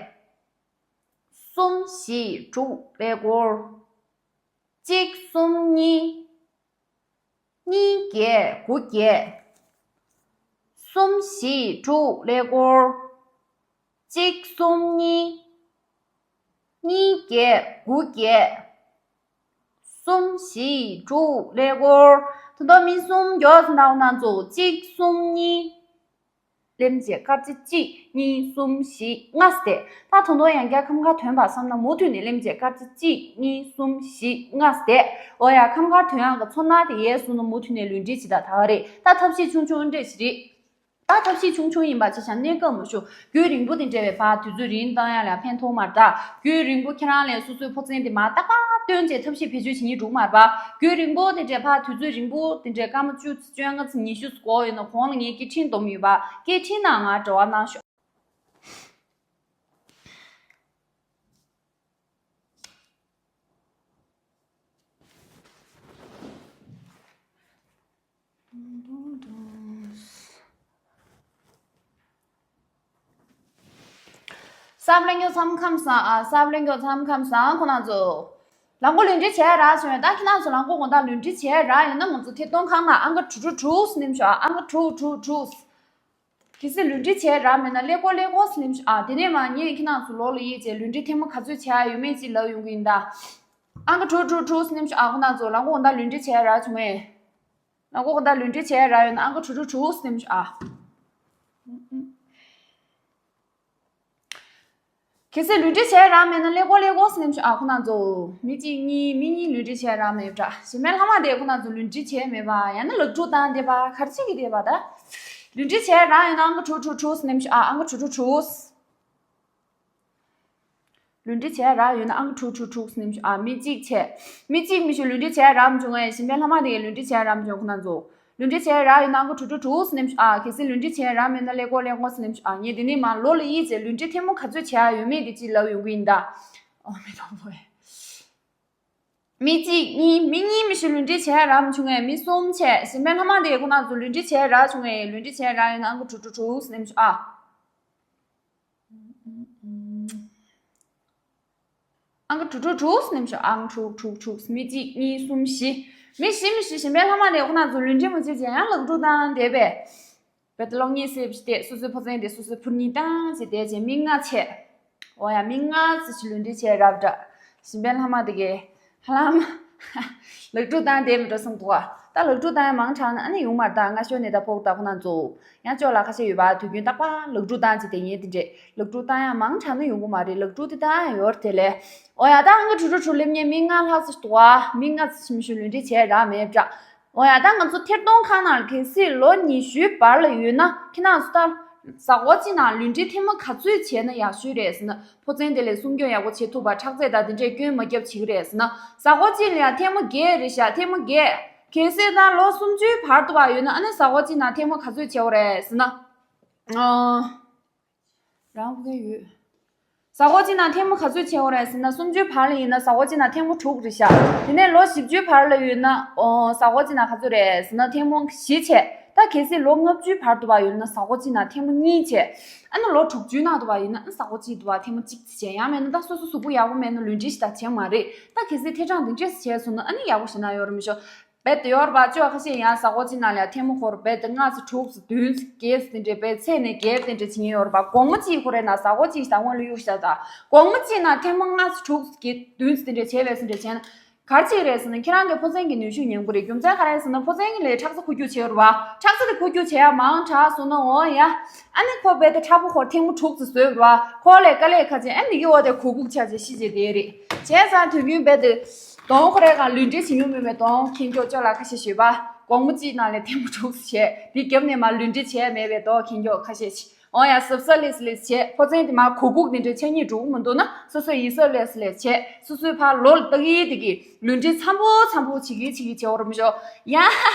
གསུམ་བཞི་དྲུག་ཀླད་ཀོར། གཅིག་གསུམ་གཉིས། གཉིས་བརྒྱད་དགུ་བརྒྱད། གསུམ་བཞི་དྲུག་ཀླད་ཀོར། གཅིག་གསུམ་གཉིས། གཉིས་བརྒྱད་དགུ་བརྒྱད། གསུམ་བཞི་དྲུག་ཀླད་ཀོར། ད་དུང་མི་གསུམ་མགྱོགས་སུ་གནང་། ཁོང་རྣམ་ཚོ་གཅིག་གསུམ་གཉིས། ལེམ་བྱེད་དཀར་ཆ་གཅིག་གཉིས་གསུམ་བཞི་ལྔ་ཟེར་ཏེ། ད་དུང་དུང་ཡང་བསྐྱར་ཁམས་ཁ་ཐོན་པ་བསམ་ན་མུ་མཐུད་ནས་ལེམ་བྱེད་དཀར་ཆ་གཅིག་གཉིས་གསུམ་བཞི་ལྔ་ཟེར་ཏེ། འོ་ཡ། ཁམས་ཁ་ཐོན་ཡག་གི་ཚོར་སྣང་དེ་ཡལ་སོང་ན་མུ་མཐུད་ནས་ལུས་འབྲེལ་བྱེད་ད་ད་ག་རེད། ད་ཐབས་ཤེས་ཆུང་ཆུང་འདྲ་ཞིག་རེད། ད་ཐབས་ཤེས་ཆུང་ཆུང་ཡིན་པ་བྱས་ཙང་གནས་སྐབས་མ་ཞུ། རྒྱུན་རིང་པོ་དེ་འདྲ་བའི་བར་དུས་ཚོད་རིང་བཏང་ཡག་ལ་ཕན་ཐོགས་མ་རེད་ད། རྒྱུན་རིང་པོ་ཁྱེད་རང་ལ་སོ་སོའི་ཕོ་མཚན་དེ་མར་ཏག་ཏག་བཏོན་བྱས་ཐབས་ཤེས་བེད་སྤྱོད་བྱེད་སྙིང་འདུག་མ་རེད་པ། རྒྱུན་རིང་པོ་དེ་འདྲའི་བར་དུས་ཚོད་རིང་པོ་དེ་འདྲའི་སྐར་མ་བཅུ་ཙམ་བཅོ་ལྔ་ཙམ་ཉི་ཤུ་ཙམ་འགོར་ཡོད་ན། གོང་ལ་ངས་སྐད་འཕྲིན་སྡོམ་ཡོད་པ། སྐད་འཕྲིན་ནང་ང་འབྲེལ་བ་གནང་ཤོག་གསར་བུ་ལྷན་རྒྱས་ཚང་མ་ཁམས་བཟང་། ཨ། གསར་བུ་ལྷན་རྒྱས་ཚང་མ་ཁམས་བཟང་། ཁོང་རྣམ་ཚོ། ལག་མགོ་ལུས་འབྲེལ་བྱས་རག་བྱུང་ཡོད། ད་ཁྱེད་རྣམ་ཚོ་ལག་མགོ་དགོང་དག་ལུས་འབྲེལ་བྱས་རག་ཡོད་ན། ང་ཚོ་ཐད་གཏོང་ཁང་ནང་ཨང་ཀི་དྲུག་དྲུག་དྲུག་ཟེར་ནེམ་ཤོག་ཨ། ཨང་ཀི་དྲུག་དྲུག་དྲུག་གལ་སྲིད་ལུས་འབྲེལ་བྱས་རག་མེད་ན་ཀླད་ཀོར་ཀླད་ཀོར་ཟེར་ནེམ་ཤོག་ཨ། དེ་ནས་མར་ངས་ཁྱེད་རྣམ་ཚོ་ལོགས་ལ་དབྱེ་བྱས་ལུས་འབྲེལ་ཐལ་མོ་ག་ཚོད་བྱས་ཡོད་མེད་ཅིག་ལབ་ཡོང་གི་ཡིན་ད། ཨང་ཀི་དྲུག་དྲུག་དྲུག་ཟེར་ནེམ་ཤོག་ཨ། ཁོང་རྣམ་ཚོ་ལག་མགོ་དགོང་དག་ལུས་འབྲེལ་བྱས་རག་བྱུང་ངས། ལག་མགོ་དགོང་དག་ལུས་འབྲེལ་བྱས་རག་ཡོད་ན་ཨང་ཀི་དྲུག་དྲུག་དྲུག་ཟེར་ནེམ་ཤོག་ཨ། གལ་སྲིད་ལུས་འབྲེལ་བྱས་རག་མེད་ན་ཀླད་ཀོར་ཀླད་ཀོར་ཟེར་ནེམ་ཤོག་ཨ། ཁོང་རྣམ་ཚོ། མི་གཅིག་གཉིས། མི་གཉིས་ལུས་འབྲེལ་བྱས་རག་མེད་པ་འདྲ། གཞན་པའི་ལྷག་མ་དེ་ཁོང་རྣམ་ཚོ་ལུས་འབྲེལ་བྱས་མེད་པ། ཡང་ན་ལག་འཁྲུག་བཏང་བསྡད་པ། ག་རེ་བྱེད་ཀྱི་བསྡད་པ་ད། ལུས་འབྲེལ་བྱས་རག་ཡོད་ན་ཨང་ཀི་དྲུག་དྲུག་དྲུག་ཟེར་ནེམ་ཤོག་ཨ། ཨང་ཀི་དྲུག་དྲུག་དྲུག་ལུས་འབྲེལ་བྱས་རག་ཡོད་ན་ཨང་ཀི་དྲུག་དྲུག་དྲུག་ཟེར་ནེམ་ཤོག་ཨ། མི་གཅིག་བྱས། མི་གཅིག་མི་ཞིག་ལུས་འབྲེལ་བྱས་རག་མ་བྱུང་ངས། གཞན་པའི་ལྷག་མ་དེ་གས་ལུས་འབྲེལ་བྱས་རག་མ་བྱུང་། ཁོང་རྣམ་ཚོ། ལུས་འབྲེལ་བྱས་རག་ཡོད་ན་ཨང་ཀི་དྲུག་དྲུག་དྲུག་ཟེར་ནེམ་ཤོག་ཨ། གལ་སྲིད་ལུས་འབྲེལ་བྱས་རག་མེད་ན་ཀླད་ཀོར་ཀླད་ཀོར་ཟེར་ནེམ་ཤོག་ཨ། ངས་དེ་ནས་མར་ལོགས་ལ་དབྱེ་བྱས་ལུས་འབྲེལ་ཐལ་མོ་ག་ཚོད་བྱས་ཡོད་མེད་དེ་ཅིག་ལབ་ཡོང་གི་ཡིན་ད། ཨོ་མི་དང་པོ། མི་གཅིག་གཉིས། མི་གཉིས་མི་ཞིག་ལུས་འབྲེལ་བྱས་རག་མ་བྱུང་ངས། མི་གསུམ་བྱས། གཞན་པའི་ལྷག་མ་དེ་གས་ཁོང་རྣམ་ཚོ་ལུས་འབྲེལ་བྱས་རག་བྱུང་ངས། ལུས་འབྲེལ་བྱས་རག་ཡོད་ན་ཨང་ཀི་དྲུག་དྲུག་དྲུག་ཟེར་ནེམ་ཤོག་ཨ། ཨང་ཀི་དྲུག་དྲུག་དྲུག་ཟེར་ནེམ་ཤོག་ཨང་དྲུག་དྲུག་དྲུག་མི་གཅིག་གཉིས་གསུམ་བཞི། མི་བཞི་མི་བཞི། གཞན་པའི་ལྷག་མ་དེ་གས་ཁོང་རྣམ་ཚོ་ལུས་འབྲེལ་མ་བྱས་བྱས་ཡང་ལག་འཁྲུག་བཏང་བསྡད་པས། རྦད་དེ་གློག་བརྙན་གསལ་པོ་ཞིག་བལྟས། སོ་སོའི་ཕོ་མཚན་དེ་སོ་སོའི་ཕུར་གཉིས་བཏང་བྱས་བསྡད་བྱས་མི་ལྔ་བྱས། འོ་ཡ། མི་ལྔ་ཙམ་ཞིག་ལུས་འབྲེལ་བྱས་རག་འདྲ། གཞན་པའི་ལྷག་མ་དེ་གས་ཧ་ལམ་ལག་འཁྲུག་བཏང་བསྡད་མི་འདྲ་བསམ་འདུག་ག་ད་ལག་འཁྲུག་བཏང་ཡག་མང་དྲགས་ན་ཨ་ནི་ཡོང་མ་རེད་ད། སྔ་ཤོས་ནས་ད་ཕོག་ད་ཁོང་རྣམ་ཚོ། ཡང་ཅོག་ལ་ཁ་ཤས་ཡོད་པ། དུས་རྒྱུན་རྟག་པར་ལག་འཁྲུག་བཏང་བྱས་བསྡད་མཁན་དེ་འདྲས། ལག་འཁྲུག་བཏང་ཡག་མང་དྲགས་ན་ཡོང་གི་མ་རེད། ལག་འཁྲུག་དེ་བཏང་ཡག་ཡོད་རེད་དེ་ལས། འོ་ཡ། ད་ཨང་ཀི་དྲུག་དྲུག་དྲུག་ལེན་མཁན་མི་ལྔ་ལྷག་ཙམ་ཞིག་འདུག་ག་མི་ལྔ་ཙམ་ཞིག་མི་ཞིག་ལུས་འབྲེལ་བྱས་རག་མེད་འདྲ། འོ་ཡ། ད་ང་ཚོ་ཐད་གཏོང་ཁང་ནང་གལ་སྲིད་ལོ་ཉི་ཤུའི་བར་ལ་ཡོད་ན། ཁྱེད་རྣམ་ཚོ་ད་གཟའ་འཁོར་གཅིག་ནང་ལུས་འབྲེལ་ཐེངས་མ་ག་ཚོད་བྱས་ན་ཡག་ཤོས་རེད་ཟེར་ན། ཕོ་མཚན་དེ་ལ་སྲུང་སྐྱོབ་ཡག་པོ་བྱེད་ཐུབ་པ། ཁྲག་རྩ་དང་དེ་འདྲས་སྐྱོན་མ་བརྒྱབ་བྱེད་ཀྱི་རེད་ཟེར་ན། གཟའ་འཁོར་གཅིག་ལ་ཡང་ཐེངས་མ་བརྒྱད་རེད་ཤག་ཐེངས་མ་བརྒྱད། གལ་སྲིད་ད་ལོ་སུམ་ཅུའི་བར་དུ་བ་ཡོད་ན། ཨ་ནི་གཟའ་འཁོར་གཅིག་ནང་ཐེངས་མ་ག་ཚོད་བྱེད་དགོས་རེད་ཟེར་ན། ཨ། རང་དགོས་ཡོད། གཟའ་འཁོར་གཅིག་ནང་ཐེངས་མ་ག་ཚོད་བྱེད་དགོས་རེད་ཟེར་ན། སུམ་ཅུའི་བར་ལ་ཡིན་ན་གཟའ་འཁོར་གཅིག་ནང་ཐེངས་མ་དྲུག་རེད་ཤག་དེ་ནས་ལོ་བཞི་བཅུའི་བར་ལ་ཡོད་ན། ཨོ། གཟའ་འཁོར་གཅིག་ནང་ག་ཚོད་རེད་ཟེར་ན། ཐེངས་མ་བཞི་བྱས། ད་གལ་སྲིད་ལོ་ལྔ་བཅུའི་བར་དུ་བ་ཡོད་ན་གཟའ་འཁོར་གཅིག་ནང་ཐེངས་མ་གཉིས་བྱས། ཨ་ནི་ལོ་དྲུག་ཅུའི་ནང་དུ་བ་ཡིན་ན། ཨ་ནི་གཟའ་འཁོར་གཅིག་དུ་བ་ཐེངས་མ་གཅིག་བྱས། ཡང་མེད་ན་ད་སོ་སོ་གཟུགས་པོ་ཡག་པོ་མེད་ན་ལུས་འབྲེལ་ཞིག་ད་བྱེད་མ་རེད། ད་གལ་སྲིད་ཐལ་གྲངས་འདི་འདྲས་བྱས་སོང་ན་ཨ་ནི་ཡག་པོ་ཞེ་ན་ཡོད་རེད་མི་ཤོ། རྦད་དེ་ཡོད་རེད་པ། ཅོ་ཁ་ཤས་ཡང་གཟའ་འཁོར་གཅིག་ནང་ལ་ཡང་ཐེངས་མ་ཁོ་ར་རྦད་དེ་ལྔ་ཙམ་དྲུག་ཙམ་བདུན་ཙམ་བརྒྱད་ཙམ་དེ་འདྲས། རྦད་ཚད་ནས་བརྒྱད་དེ་འདྲས་བྱེད་མཁན་ཡོད་རེད་པ། དགོང་མོ་གཅིག་ཁོ་ར་ན་གཟའ་འཁོར་གཅིག་ད་སྔོན་ལ་གཡུག་བཞག་ད། དགོང་མོ་གཅིག་ནང་ཐེངས་མ་ལྔ་ཙམ་དྲུག་ཙམ་བརྒྱད་བདུན་ཙམ་དེ་འདྲས་བྱས་པས་ཟེར་འདྲས་བྱས་ན། ག་རེ་བྱེད་ཀྱི་རེད་ཟེར་ན། ཁྱེད་རང་གི་ཕོ་མཚན་གྱི་ནུས་ཤུགས་ཉམས་ཀྱི་རེད། རྒྱུ་མཚན་ག་རེ་ཟེར་ན། ཕོ་མཚན་གྱི་ལས་ཁྲག་རྩ་འཁོར་རྒྱུག་བྱེད་ཡོད་རེད་པ། ཁྲག་རྩ་དེ་འཁོར་རྒྱུག་བྱེད་ཡག་མང་དྲགས་སོང་ན། འོ་ཡ། ཨ་ནི་ཁོ་རྦད་དེ་ཁྲག་པོ་ཁོ་ཐེངས་མ་དྲུག་ཙམ་བཟོས་རེད་པ། ཁོ་ལས་དཀའ་ལས་ཁག་ཅན། ཨ་ནི་གི་འོ་དེ་གུག་གུག་ཆགས་བྱས་ཤི་བྱས་བསྡད་རེད། བྱས་ཙང་དུས་རྒྱུན་རྦད་དེ་གདོང་ཁོ་རའི་སྒང་ལུས་འབྲེལ་བྱེད་མྱོང་མེད་པའི་གདོང་མཁྱེན་མཁྱོག་ཅོ་ལགས་ཁ་ཤས་ཞུས་པ། དགོང་མོ་གཅིག་ནང་ལ་ཐེངས་མ་དྲུག་ཙམ་བྱས། དེ་རྒྱབ་ནས་མར་ལུས་འབྲེལ་བྱས་མེད་པའི་གདོང་མཁྱེན་མཁྱོག་ཁ་ཤས་ཤི། འོ་ཡ། གཟབ་གཟབ་ལེགས་སེ་ལེགས་སེ་བྱས། ཕོ་མཚན་དེ་མར་གུག་གུག་དེ་འདྲའི་ཆ་རྙེད་འགྲོ་གི་མི་འདུག་ན། སོ་སོ་ཡིད་གཟབ་ལེགས་སེ་ལེགས་བྱས། སོ་སོའི་ཕར་ལོགས་ལ་ལྟ་གི་དེ་གི་ལུས་འབྲེལ་འཚམ་པོ་འཚམ་པོ་བྱེད་ཀྱི་བྱེད་ཀྱི་བྱེད་འོར་མི་ཤོ། ཡ།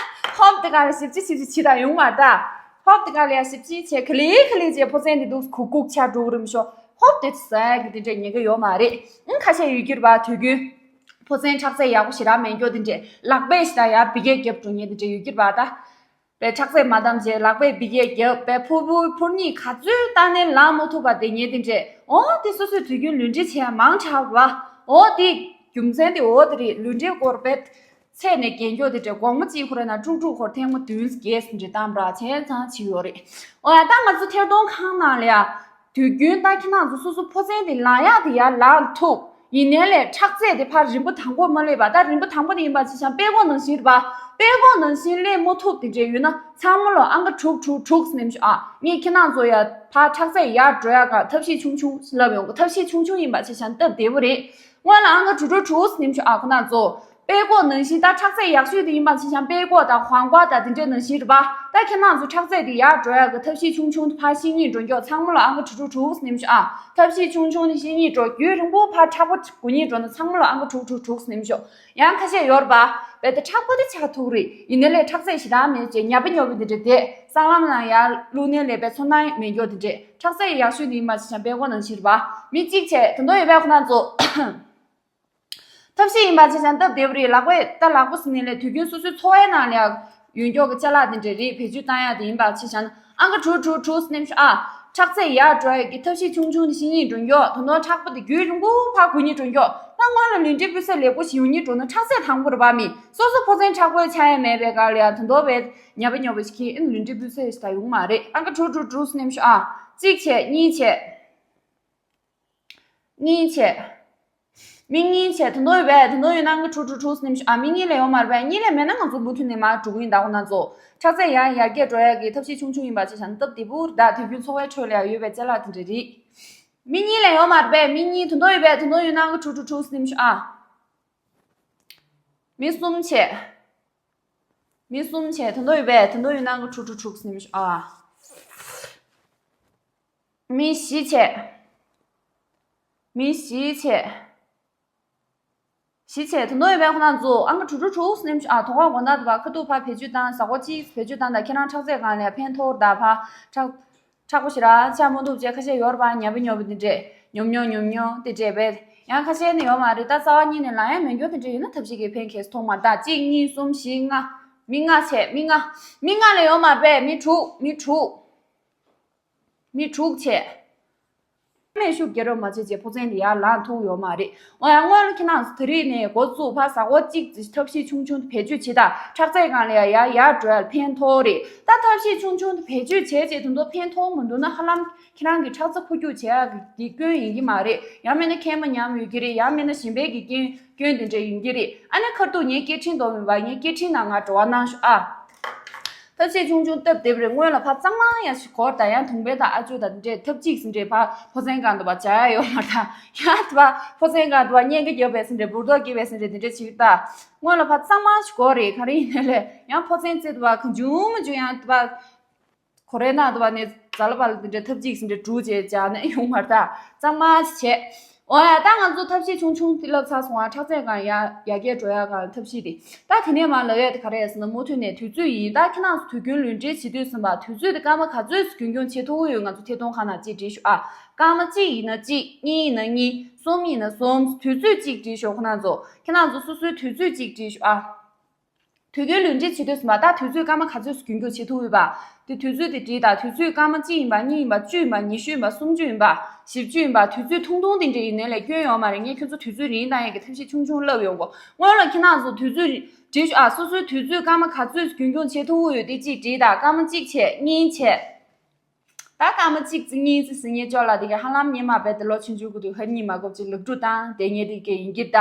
ཧོབ་དེ་ག་ལ་ཞིབ་ཅི་ཞིབ་ཅི་བྱེད་ད་ཡོང་མ་ད། ཧོབ་དེ་ག་ལ་ཡ་ཞིབ་ཅི་བྱས། ག་ལེ་ག་ལེ་བྱས། ཕོ་མཚན་དེ་འདུག་གུག་གུག་ཆགས་འགྲོ་གི་རེད་མི་ཤོ། ཧོབ་དེ་ཟ་གི་དེ་འདྲ་ཉེན་ཁ་ཡོད་མ་རེད། ཨང་། ཁ་ཤས་ཡོད་ཀྱི་རེད་པ། དུས་རྒྱུན། ཕོ་མཚན་ཁྲག་རྩ་ཡག་པོ་ཞེ་དྲག་མེད་མཁན་དེ་འདྲས་ལག་པས་ཞེ་དྲག་ཡར་འབི་གས་རྒྱབ་འགྲོ་མཁན་དེ་འདྲས་ཡོད་ཀྱི་རེད་པ། ད་པའི་ཁྲག་རྩ་མ་བསྡམས་བྱས་ལག་པས་འབི་གས་རྒྱབ་པའི་ཕུར་བུ་ཕུར་གཉིས་ག་ཚོད་བཏང་ནའི་ལངས་མ་ཐུབ་པ་དེ་ཉེ་དེ་འདྲས། འོ་དེ་སོ་སོའི་དུས་རྒྱུན་ལུས་འབྲེལ་བྱས་མང་དྲགས་པ། འོ་དེ་རྒྱུ་མཚན་དེ་འོ་དེ་རེད། ལུས་འབྲེལ་སྐོར་པའི་ཚད་ནས་རྒྱན་སྐྱོག་དེ་འདྲས་དགོང་མོ་གཅིག་ཁོ་ར་ན་དཀྲུག་དཀྲུག་ཁོར་ཐེངས་མ་བདུན་བརྒྱད་ཟིན་འདྲས་བཏང་ར་བྱས་ཙང་བྱས་ཡོད་རེད། འོ་ཡ་ད་ང་ཚོ་ཐད་གཏོང་ཁང་ནང་ལ་ཡ། དུས་རྒྱུན་ད་ཁྱེད་རང་ཚོ་སོ་སོ་ཕོ་མཚན་དེ་ལངས་ཡག་དེ་ཡར་ལངས་ཐུབ། ཡིན་ནའི་ལས་ཁྲག་རྩ་དེ་ཕར་རིམ་པ་དང་པོ་མ་སླེབས་པ། ད་རིམ་པ་དང་པོ་དེ་ཡིན་པ་ཅི་ཆང་དཔེ་ཀོ་ནང་བཞིན་རེད་པ། དཔེ་ཀོ་ནང་བཞིན་སླེབས་མ་ཐུབ་དེ་འདྲས་ཡོད་ན་ཚང་མ་ལོ་ཨང་ཀི་དྲུག་དྲུག་དྲུག་ནེམ་ཤོག་ཨ། ངས་ཁྱེད་རང་ཚོ་ཡ་ཕར་ཁྲག་རྩ་ཡར་འགྲོ་ཡག་ག་ཐབས་ཤེས་ཆུང་ཆུང་ལབ་ཡོང་གི། ཐབས་ཤེས་ཆུང་ཆུང་ཡིན་པ་ཅི་ཆང་སྟབས་བདེ་པོ་རེད། སྔོན་ལ་ཨང་ཀི་དྲུག་དྲུག་དྲུག་ནེམ་ཤོག་ཨ། ཁོ་རང་ཚོ། དཔེ་ཀོ་ནང་བཞིན་ད་ཁྲག་རྩ་ཡག་ཤོས་དེ་ཡིན་པ་ཅི་ཆང་དཔེ་ཀོ་དང་ཧོང་ཀོ་དང་དེ་འདྲས་ནང་བཞིན་རེད་པ། ད་ཁྱེད་རང་ཚོ་ཁྲག་རྩ་དེ་ཡར་འགྲོ་ཡག་གི་ཐབས་ཤེས་ཆུང་ཆུང་ཕར་བཤིག་སྙིང་འདོན་རྒྱུ་ཚང་མ་ལ་ཨང་ཀི་དྲུག་དྲུག་དྲུག་ནེམ་ཤོག་ཨ། ཐབས་ཤེས་ཆུང་ཆུང་ནི་བཤིག་སྙིང་འདོན་རྒྱུ་རིང་པོ་ཕར་མཁྲེགས་པོ་དགུ་གཉིས་འགྲོ་ན་ཚང་མ་ལ་ཨང་ཀི་དྲུག་དྲུག་དྲུག་ནེམ་ཤོག་ཡང་ཁ་ཤས་ཡོད་རེད་པ། རྦད་དེ་མཁྲེགས་པོ་དེ་ཆགས་ཐུབ་རེད། ཡིན་ནའི་ལས་ཁྲག་རྩ་ཞེ་དྲག་མེད་ཅེས་ཉབ་པ་ཉོབ་པ་དེ་འདྲས་དེ་སྲང་ལམ་ནང་ཡར་བླུགས་ནའི་ལས་པའི་ཚོར་སྣང་མེད་རྒྱུ་དེ་འདྲས། ཁྲག་རྩ་ཡག་ཤོས་དེ་ཡིན་པ་ཅི་ཆང་དཔེ་ཀོ་ནང་བཞིན་རེད་པ། མི་གཅིག་བྱས་དེ་འདྲ་ཡོད་པའི་ཁོ་རང་ཚོ། ཐབས་ཤེས་ཡིན་པ་ཅི་ཆང་སྟབས་བདེ་པོ་རེད། ལག་པས་ད་ལག་པ་ཟེར་ནའི་ལས་དུས་རྒྱུན་སོ་སོའི་འཚོ་བའི་ནང་ལ་ཡང་ཡོད་མཁན་གྱི་ཅ་ལག་དེ་འདྲས་རེད། བེད་སྤྱོད་བཏང་ཡག་དེ་ཡིན་པ་ཅི་ཆང་ཨང་ཀི་དྲུག་དྲུག་དྲུག་ནེམ་ཤོག་ཨ། ཁྲག་རྩ་ཡར་འགྲོ་ཡག་གི་ཐབས་ཤེས་ཆུང་ཆུང་དེ་བཤིག་སྙིང་འདོན་རྒྱུ། དོ་ནོར་མཁྲེགས་པོ་དེ་རྒྱུན་རིང་པོ་ཕར་དགུ་གཉིས་འགྲོ་རྒྱུ། ད་སྔོན་ལ་ལུས་འབྲེལ་སྤུས་ཚད་ལེགས་པོ་ཞིག་ཡོང་སྙིང་འདོད་ན་ཁྲག་རྩ་དང་པོ་རེད་པ། མི་སོ་སོ་ཕོ་མཚན་མཁྲེགས་པོ་ཆགས་ཡག་མེད་པའི་སྐབས་ལ་ཡང་དེ་འདྲ་བའི་ཉབ་པ་ཉོབ་པ་ཞིག་གིས་ཨེ་ལུས་འབྲེལ་སྤུས་ཚད་ཞིག་ད་ཡོང་མ་རེད། ཨང་ཀི་དྲུག་དྲུག་དྲུག་ནེམ་ཤོག་ཨ། གཅིག་བྱས། གཉིས་བྱས། གཉིས་བྱས། མི་གཉིས་བྱས། དེ་འདྲ་ཡོད་པས། དེ་འདྲ་ཡོད་ན་ཨང་ཀི་དྲུག་དྲུག་དྲུག་ནེམ་ཤོག་ཨ། མི་གཉིས་ལས་ཡོད་མ་རེད་པས། གཉིས་ལས་མེད་ན་ང་ཚོ་མུ་མཐུད་ནས་མར་འགྲོ་གི་ཡིན། ད་ཁོ་རང་ཚོ་ཁྲག་རྩ་ཡར་ཡར་རྒྱས་འགྲོ་ཡག་གི་ཐབས་ཤེས་ཆུང་ཆུང་ཡིན་པ་ཅི་ཆང་སྟབས་བདེ་པོ་རེད། ད་དུས་རྒྱུན་འཚོ་བའི་ཁྲོད་ལ་ཡང་ཡོད་པའི་ཅ་ལག་དེ་འདྲ་རེད། མི་གཉིས་ལས་ཡོད་མ་རེད་པས། མི་གཉིས་དེ་འདྲ་ཡོད་པས། དེ་འདྲ་ཡོད་ན་ཨང་ཀི་དྲུག་དྲུག་དྲུག་ནེམ་ཤོག་ཨ། མི་གསུམ་བྱས། མི་གསུམ་བྱས། དེ་འདྲ་ཡོད་པས། དེ་འདྲ་ཡོད་ན་ཨང་ཀི་དྲུག་དྲུག་དྲུག་ནེམ་ཤོག་ཨ། མི་བཞི་བྱས། མི་བཞི་བྱས། བཞི་བྱས། དེ་འདྲ་ཡོད་པས། ཁོ་རང་ཚོ་ཨང་ཀི་དྲུག་དྲུག་དྲུག་ནེམ་ཤོག་ཨ། དོ་ཁོག་མགོ་ནག་དེ་བ་ཁ་ཐུག་ཕར་བེད་སྤྱོད་བཏང་། གཟའ་འཁོར་གཅིག་བེད་སྤྱོད་བཏང་། ད་ཁྱེད་རང་ཁྲག་རྩའི་སྒང་ལ་ཕན་ཐོགས་ད་ཕར་ཁྲག་མཁྲེགས་པོ་ཞེ་དྲག་ཆགས་མ་ཐུབ་བྱས། ཁ་ཤས་ཡོད་རེད་པ། ཉབ་པ་ཉོབ་པ་འདི་འདྲས་ཉོབ་ཉོབ་ཉོབ་ཉོབ་དེ་འདྲས་བས། ཡང་ཁ་ཤས་ནི་ཡོད་མ་རེད། ད་རྩ་བ་ཉིད་ནས་ལངས་ཡག་མེད་མཁན་དེ་འདྲས་ཡིན་ན་ཐབས་ཤེས་ཀྱིས་ཕན་ཁེ་ཐོགས་མ་རེད། ད་གཅིག་གཉིས་གསུམ་བཞི་ལྔ། མི་ལྔ་བྱས། མི་ལྔ། མི་ལྔ་ལས་ཡོད་མ་རེད་པས། མི་དྲུག་མི་དྲུག་མི་དྲུག་བྱས། མེད་ཤུགས་རྒྱག་རོགས་མ་བྱེད་ཅེས་ཕོ་མཚན་དེ་ཡར་ལངས་ཐུབ་ཡོད་མ་རེད། འོ་ཡང་སྔོན་ལ་ཁྱེད་རང་ཚོ་དེ་རིང་ནས་འགོ་བཙུགས་ཕར་གཟའ་འཁོར་གཅིག་ཙམ་ཐབས་ཤེས་ཆུང་ཆུང་བེད་སྤྱོད་བྱེད་དང་། ཁྲག་རྩའི་སྒང་ལ་ཡར་ཡར་འགྲོ་ཡག་ཕན་ཐོགས་རེད། ད་ཐབས་ཤེས་ཆུང་ཆུང་དེ་བེད་སྤྱོད་བྱས་རྗེས་དེ་ཚོ་ཕན་ཐོགས་མི་འདུག་ན་ཧ་ལམ་ཁྱེད་རང་གི་ཁྲག་རྩ་འཕོ་འགྱུར་བྱེད་ཡག་གི་སྐྱོན་ཡིན་གྱི་མ་རེད། ཡང་མིན་ན་མཁལ་མ་ཉམས་ཡོད་ཀྱི་རེད། ཡང་མིན་ན་གཞན་པའི་གི་རྐྱེན་སྐྱོན་དེ་འདྲ་ཡིན་གྱི་རེད། ཨ་ནི་ཁ་ཐུག་ངའི་སྐད་འཕྲིན་འདོན་མེད་པ། ངའི་སྐད་འཕྲིན་ནང་ང་འབྲེལ་བ་གནང་ཤོག་ཨ། ཐབས་ཤེས་ཆུང་ཆུང་སྟབས་བདེ་པོ་རེད། སྔོན་ལ་ཕར་གཙང་མ་ཡག་ཞིག་གོར་དང་། ཡང་དུང་བས་དང་ཨ་ཅོ་དང་འདྲས་ཐབས་ཅིག་ཟིན་འདྲས་ཕར་ཕོ་མཚན་སྒང་དུ་བ་བྱ་ཡག་ཡོད་མ་རེད་ད། ཡང་དུ་བ་ཕོ་མཚན་སྒང་དུ་བ་གཉན་ཁ་རྒྱབ་པས་ཟིན་འདྲས་འབུར་རྡོག་སྐྱེས་པས་ཟིན་འདྲས་དེ་འདྲས་བྱེད་ཀྱི་ད། སྔོན་ལ་ཕར་གཙང་མ་ཞིག་གོར་རེད། ག་རེ་ཡིན་ནའི་ལས་ཡང་ཕོ་མཚན་རྩེ་དུ་བ་གང་བྱུང་མ་བྱུང་ཡང་དུ་བ་གོ་རེ་ན་དུ་བ་ནས་ཛ་ལ་བ་ལ་དེ་འདྲས་ཐབས་ཅིག་ཟིན་འདྲས་འབྲུ་བྱས་བྱ་ན་ཡོང་མ་རེད་ད། གཙང་མ་ཞིག་བྱས། འོ་ཡ། ད་ང་ཚོ་ཐབས་ཤེས་ཆུང་ཆུང་དེ་ལབ་ཚར་སོང་ང་། ཁྲག་རྩའི་སྒང་ཡར་ཡར་རྒྱས་འགྲོ་ཡག་སྒང་ཐབས་ཤེས་དེ། ད་དེ་ནས་མར་ལབ་ཡག་དེ་ག་རེ་རེད་ཟེར་ན་མུ་མཐུད་ནས་དུས་ཚོད་ཡིན། ད་ཁྱེད་རང་ཚོ་དུས་རྒྱུན་ལུས་འབྲེལ་བྱེད་དུས་ཙམ་པ་དུས་ཚོད་དེ་སྐར་མ་ག་ཚོད་རྒྱུན་འཁྱོངས་བྱེད་ཐུབ་ཀྱི་ཡོད། ང་ཚོ་ཐད་གཏོང་ཁང་ནང་གཅིག་བྲིས་ཤོག་ཨ། སྐར་མ་གཅིག་ཡིན་ན་གཅིག་གཉིས་ཡིན་ན་གཉིས། གསུམ་ཡིན་ན་གསུམ། དུས་ཚོད་གཅིག་བྲིས་ཤོག་ཁོ་རང་ཚོ། ཁྱེད་རང་ཚོ་སོ་སོའི་དུས་ཚོད་གཅིག་བྲིས་ཤོག་ཨ། དུས་རྒྱུན་ལུས་འབྲེལ་བྱེད་དུས་ཙམ་པ་ད་དུས་ཚོད་སྐར་མ་ག་ཚོད་རྒྱུན་འཁྱོངས་བྱེད་ཐུབ་ཡོད་པ། དེ་དུས་ཚོད་དེ་བྲིས་དང་། དུས་ཚོད་སྐར་མ་གཅིག་ཡིན་པ། གཉིས་ཡིན་པ། བཅུ་ཡིན་པ། ཉི་ཤུ་ཡིན་པ། སུམ་ཅུ་ཡིན་པ། བཞི་བཅུ་ཡིན་པ། དུས་ཚོད་ཐུང་ཐུང་དེ་འདྲས་ཡིན་ནའི་ལས་སྐྱོན་ཡོད་མ་རེད། ངས་ཁྱོད་ཚོ་དུས་ཚོད་རིང་བཏང་ཡག་གི་ཐབས་ཤེས་ཆུང་ཆུང་ལབ་ཡོང་གོ། སྔོན་ལ་ཁྱེད་རང་ཚོ་དུས་ཚོད་བྲིས་ཤོག་ཨ། སོ་སོའི་དུས་ཚོད་སྐར་མ་ག་ཚོད་རྒྱུན་འཁྱོངས་བྱེད་ཐུབ་ཡོད་དེ་གཅིག་བྲིས་དང་། སྐར་མ་གཅིག་བྱས། གཉིས་བྱས། ད་སྐར་མ་གཅིག་ཙམ་གཉིས་ཙམ་ཟིན་ངེས་ཅོག་ལ་དེ་ག་ཧ་ལམ་ཉི་མ་རྦད་དེ་ལོ་ཆུང་ཆུང་གི་དུས་ཧ་གཉིད་མ་དགོས་ཅིག་ལག་འཁྲུ་བཏང་དེ་ངེས་དེ་གས་ཡིན་གྱི་ད།